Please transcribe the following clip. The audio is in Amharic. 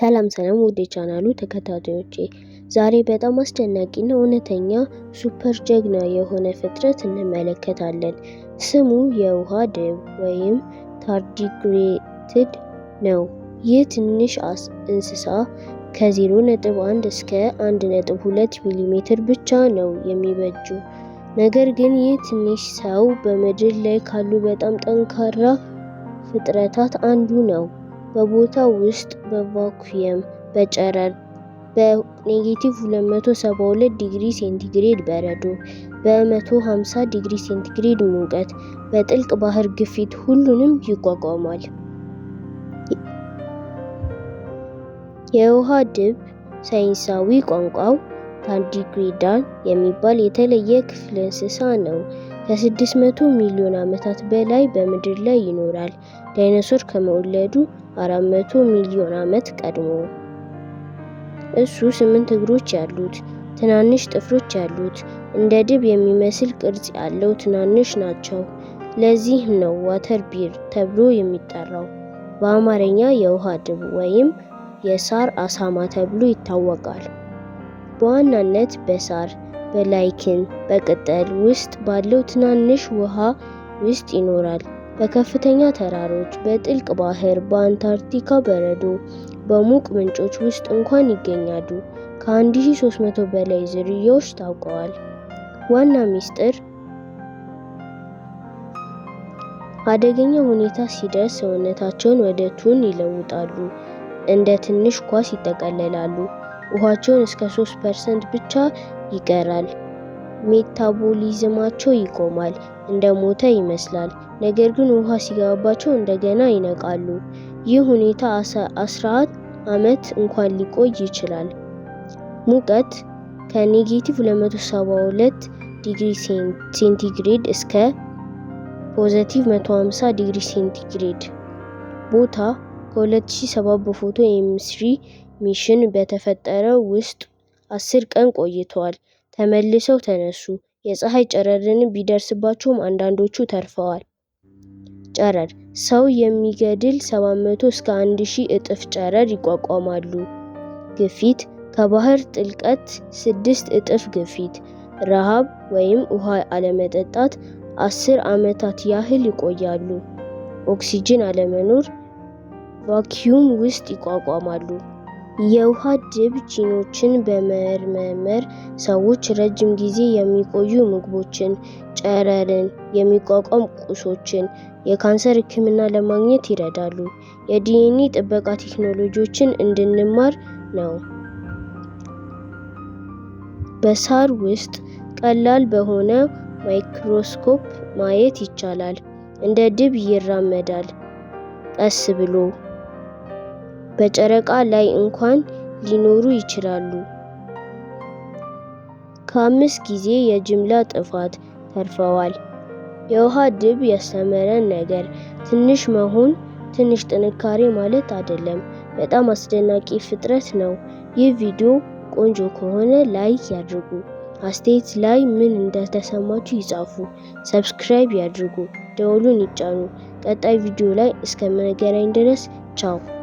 ሰላም ሰላም ውድ የቻናሉ ተከታታዮቼ፣ ዛሬ በጣም አስደናቂና እውነተኛ super ጀግና የሆነ ፍጥረት እንመለከታለን። ስሙ የውሃ ድብ ወይም tardigrade ነው። ይህ ትንሽ እንስሳ ከ0.1 እስከ 1.2 ሚሜ ብቻ ነው የሚበጁ። ነገር ግን ይህ ትንሽ ሰው በምድር ላይ ካሉ በጣም ጠንካራ ፍጥረታት አንዱ ነው። በቦታው ውስጥ፣ በቫኩየም፣ በጨረር፣ በ-272 ዲግሪ ሴንቲግሬድ በረዶ፣ በ150 ዲግሪ ሴንቲግሬድ ሙቀት፣ በጥልቅ ባህር ግፊት ሁሉንም ይቋቋማል። የውሃ ድብ ሳይንሳዊ ቋንቋው ታርዲግሬዳ የሚባል የተለየ ክፍለ እንስሳ ነው። ከ600 ሚሊዮን ዓመታት በላይ በምድር ላይ ይኖራል። ዳይኖሰር ከመወለዱ 400 ሚሊዮን ዓመት ቀድሞ። እሱ ስምንት እግሮች ያሉት፣ ትናንሽ ጥፍሮች ያሉት፣ እንደ ድብ የሚመስል ቅርጽ ያለው ትናንሽ ናቸው። ለዚህም ነው water bear ተብሎ የሚጠራው። በአማርኛ የውሃ ድብ ወይም የሳር አሳማ ተብሎ ይታወቃል። በዋናነት በሳር፣ በ lichen፣ በቅጠል ውስጥ ባለው ትናንሽ ውሃ ውስጥ ይኖራል። በከፍተኛ ተራሮች፣ በጥልቅ ባህር፣ በአንታርክቲካ በረዶ፣ በሙቅ ምንጮች ውስጥ እንኳን ይገኛሉ። ከ1300 በላይ ዝርያዎች ታውቀዋል። ዋና ሚስጥር፣ አደገኛ ሁኔታ ሲደርስ ሰውነታቸውን ወደ ቱን ይለውጣሉ። እንደ ትንሽ ኳስ ይጠቀለላሉ። ውሃቸውን እስከ 3% ብቻ ይቀራል። ሜታቦሊዝማቸው ይቆማል፣ እንደ ሞተ ይመስላል። ነገር ግን ውሃ ሲገባባቸው እንደገና ይነቃሉ። ይህ ሁኔታ 14 ዓመት እንኳን ሊቆይ ይችላል። ሙቀት ከ-272 ዲግሪ ሴንቲግሬድ እስከ positive 150 ዲግሪ ሴንቲግሬድ። ቦታ ከ2007 በ Photon M3 mission በተፈጠረው ውስጥ 10 ቀን ቆይተዋል። ተመልሰው ተነሱ። የፀሐይ ጨረርን ቢደርስባቸውም አንዳንዶቹ ተርፈዋል። ጨረር ሰው የሚገድል 700 እስከ 1000 እጥፍ ጨረር ይቋቋማሉ። ግፊት ከባህር ጥልቀት 6 እጥፍ ግፊት። ረሃብ ወይም ውሃ አለመጠጣት 10 ዓመታት ያህል ይቆያሉ። ኦክሲጅን አለመኖር vacuum ውስጥ ይቋቋማሉ። የውሃ ድብ ጂኖችን በመመርመር ሰዎች ረጅም ጊዜ የሚቆዩ ምግቦችን፣ ጨረርን የሚቋቋም ቁሶችን፣ የካንሰር ሕክምና ለማግኘት ይረዳሉ። የዲኤንኤ ጥበቃ ቴክኖሎጂዎችን እንድንማር ነው። በሳር ውስጥ ቀላል በሆነ ማይክሮስኮፕ ማየት ይቻላል። እንደ ድብ ይራመዳል፣ ቀስ ብሎ። በጨረቃ ላይ እንኳን ሊኖሩ ይችላሉ። ከአምስት ጊዜ የጅምላ ጥፋት ተርፈዋል። የውሃ ድብ ያስተማረን ነገር፣ ትንሽ መሆን ትንሽ ጥንካሬ ማለት አይደለም። በጣም አስደናቂ ፍጥረት ነው። ይህ ቪዲዮ ቆንጆ ከሆነ like ያድርጉ። አስተያየት ላይ ምን እንደተሰማችሁ ይጻፉ። Subscribe ያድርጉ። ደወሉን ይጫኑ። ቀጣይ ቪዲዮ ላይ እስከምንገናኝ ድረስ ቻው።